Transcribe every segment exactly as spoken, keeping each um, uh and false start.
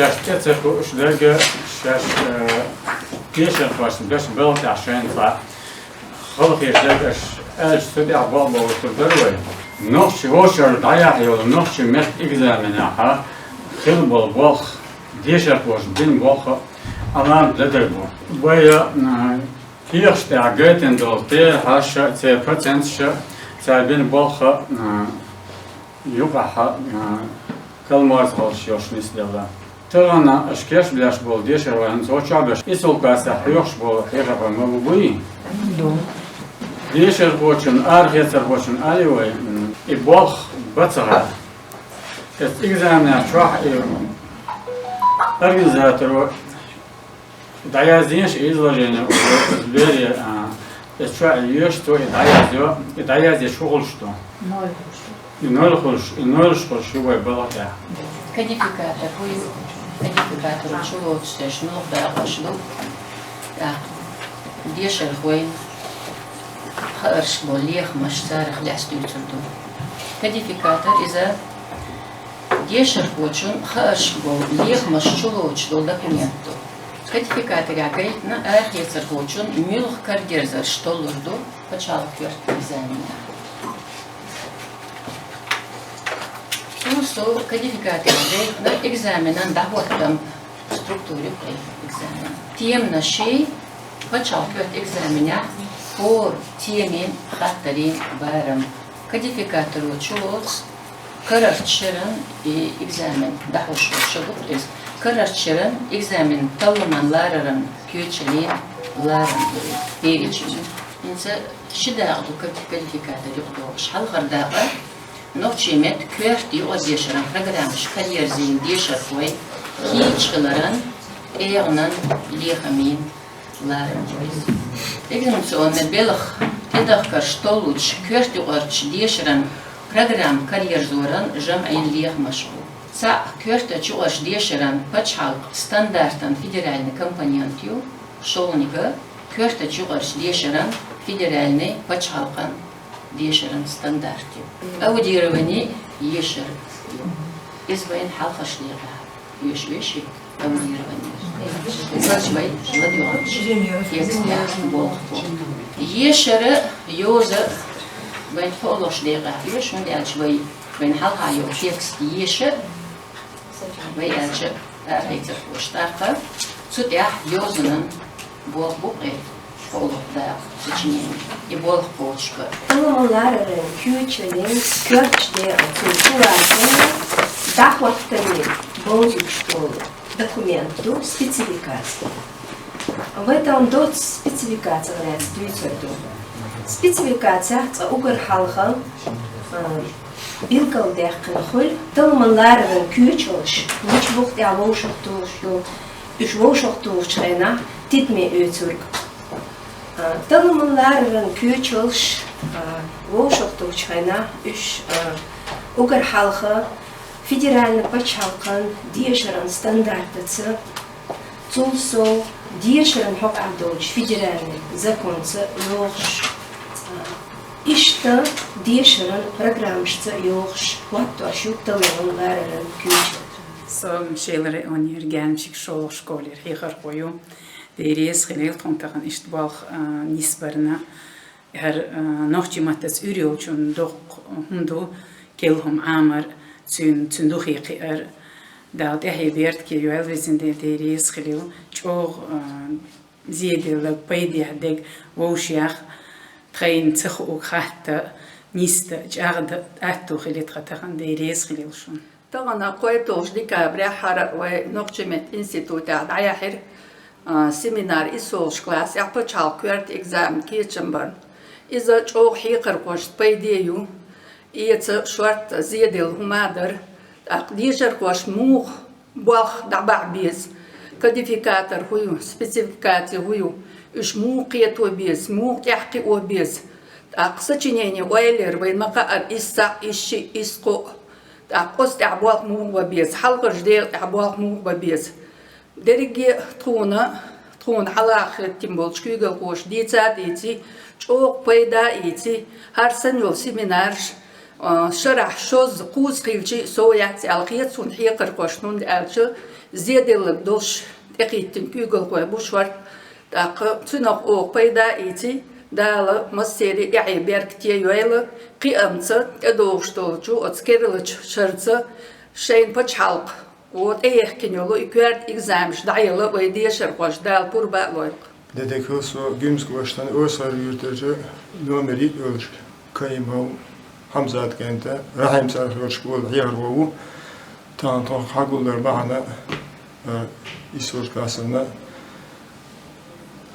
Шаьш тӀе ца хууш дерг, шаьш, э, дешархошта беш балха тӀехь шайна цхьа хала хеташ дерг, аш аьлча, цу тӀехь болх бовлур дара вай. Нохчий вовшашка дӀаяхьа йолу нохчийн меттан экзаменехь хилла болу болх, дешархоша бина болх а Ӏаламат ледара бу. Вай, э, хьехаш тӀехь гайтина долу терахьаш а, церан проценташ а, цара бина болх а, э, юкъахь, а, калморзахаллаш йолуш нисделла. Тахана аша кечбеш болу дешархой, хӀинца оцу чохь беш, исолу классехь хьоьхуш болу хьехархой ма бу буй? Ду. Дешархочун, арахецархочун али вай, м, и болх бан ца гӀар. Эцу экзаменан чохь и организаторо дӀаяздеш и изложение, бере, а, эцу чохь йоьшу, цо и дӀаяздо, и дӀаяздеш хӀун хуьлуш ду? Ноль хуьлуш. И ноль хуьлуш, и ноль хуьлуш ю вай балха тӀехь. Кодификатор хӀун ю? Кодификаторо чулоцуш дерш муьлха дакъош ду? ТӀаккха дешархойн хаарш болу лехамаш царах лаьцна дуьйцур ду. Кодификатор иза дешархочун хаарш болу лехамаш чулоцуш долу документ ду. Кодификаторехь гайтина арахецархочун муьлха карадерзарш толлур ду пачхьалкхан коьрта экзаменехь. Цул сов кодификаторехь гайтина экзаменан дӀахӀоттам структура ю кхин экзамен. Теманаш ю пачхьалкхан коьрта экзаменехь хӀора темин хаттарийн барам. Кодификаторо чулоцу карарчу шеран и экзамен дӀахьош волу шо ду-кх иза. Карарчу шеран экзамен талламан лараран коьчаллин ларам ду иза, перечень. ХӀинца ши дакъа ду код-, кодификатор юкъадогӀуш. Хьалхара дакъа нохчийн меттан коьрта юкъара дешаран программаш караерзийна дешархой кийча хиларан, тӀегӀанан, лехамийн ларам ду иза. Экзаменационни белхан тӀедахкарш толлучу коьрта юкъарчу дешаран программа караерзоран жамӀийн лехамаш бу. Цхьаъ коьртачу юкъарчу дешаран пачхьалкхан стандартан федеральный компонент ю, шолгӀаниг коьртачу юкъарчу дешаран федеральный пачхьалкхан дешаран стандарт ю. Аудирование ешар ю. Иза вайна хьалхарчу декъехь оьшу веши аудирование. Иза вай ладоьгӀначу текстехь болх бо. Ешара йоза вайн кхоалгӀачу декъехь оьшу, хӀунда аьлча вай, вайн хьалха йолу текст еша, вай аьлча, арахецархоша. ТӀаккха цу тӀехь йозанан болх бу кхин кхоалгӀа дакъа, сочинение. И болх кхочушка. Талламан лараран коьчаллин коьртачу декъан, цуьнан чулацанна дӀахӀоттаме бовзуьйтуш долу документ ду спецификация. Вай тахана доцца спецификаци лаьцна дуьйцур ду. Спецификацехь цкъа уггар хьалха, а, билгалдаьккхина хуьлу талламан лараран коьчаллаш мича бух тӀехь вовшахтухуш ю, уьш вовшахтухучу хенахь тидаме оьцург. А, талламан лараран коьчаллаш, а, вовшахтухучу хенахь уьш, а, уггар хьалха федеральни пачхьалкхан дешаран стандартаца, цул сов дешаран хьокъехь долчу федеральни законца йогӀуш, а, иштта дешаран программашца йогӀуш хӀоттош ю талламан лараран коьчалла. Со Мишелан районера Генчик шолгӀа школера хьехархо ю. Дела реза хуьлийла тхуна тахана иштта болх, а, нисбарна. ХӀара, а, нохчийн маттаца уьйр йолчунна доккха хӀума ду, керла хӀума Ӏамар, цуьнан, цуьнан духе кхиар. Дала тӀаьхье беркате йойла, везан Дела, Дела реза хуьлийла, чӀогӀа, а, зеделларг, пайдехь дерг вовшех тхайна ца хуург хатта, нисдан, чӀагӀдан аьтто хили тхан тахана, Дела реза хуьлийла шуна. Тахана кхойтталгӀачу декабрехь хӀара вай нохчийн меттан институтехь дӀаяьхьира, а, семинар исолгӀачу классехь пачхьалкхан коьрта экзамен кечам барна. Иза чӀогӀа хьехархошна пайде ю, эца шортта зеделла хӀума а дара, тӀаккха дешархошна муха болх дӀабахьа беза, кодификатор хӀун ю, спецификаци хӀун ю, уьш муха кхето беза, муха тӀаьхьакхио беза. ТӀаккха сочинени ойла яр вайна ма-хаъара, исс цхьаъ, исс шиъ, исс кхоъ. ТӀаккха оцу тӀехь болх муха бан беза, хьалхарчу декъа тӀехь болх муха бан беза. Дерриге а тхуна, тхуна хьалха хӀоьттина болчу куьйгалхоша дийца а дийци, чӀогӀа пайда а ийци, хӀара санна йолу семинарш, А, шарахь шозза, кхузза хилча а сов яц аьлла хета суна хьекхархошна, хӀунда аьлча зеделларг долуш тӀекхийтина куьйгалхой бу шорта. ТӀаккха цуьнах оха пайда а ийций, Дала массеран а тӀаьхье беркате а йойла, кхиамца тӀедогӀуш долчу оцу керлачу шарца шайна пачхьалкх, о, тӀеяхкина йолу и коьрта экзаменаш дӀаяла вайн дешархошна Дала пурба а лойла. Де дика хила со Гуьмсан кӀоштан Осхар-Юьртарчу номер йиъ йолчу Каимов Хьамзат кӀанта, Рахьим цӀарах йолчу школан хьехархо ву. Тахана тхо хьагулдар бахьана, а, иссолчу классана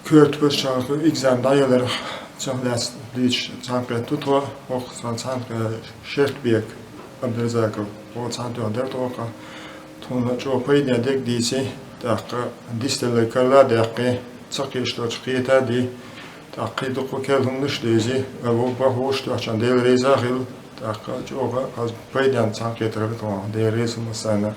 коьрта пачхьалкхан экзамен дӀаяларх цунах лаьцна дуьйцуш цхьаьнакхетта тхо, хӀокху цхьаьна цхьаьнакхетта Шертбек Абдразаков, хӀокху цхьаьнатоьхна дара тхо. Тхуна чӀогӀа пайденна дерг дийци, тӀаккха дицделларг карла а даьккхи, ца кхеташ долчух кхета а ди, тӀаккха кхин дуккха а керла хӀуманаш а девзи, а вовшах вовшах тоьхчарна Дела реза а хила, тӀаккха чӀогӀа хаза пайденна цхьаьнакхетар хилла тхуна, Дела реза хила массарна.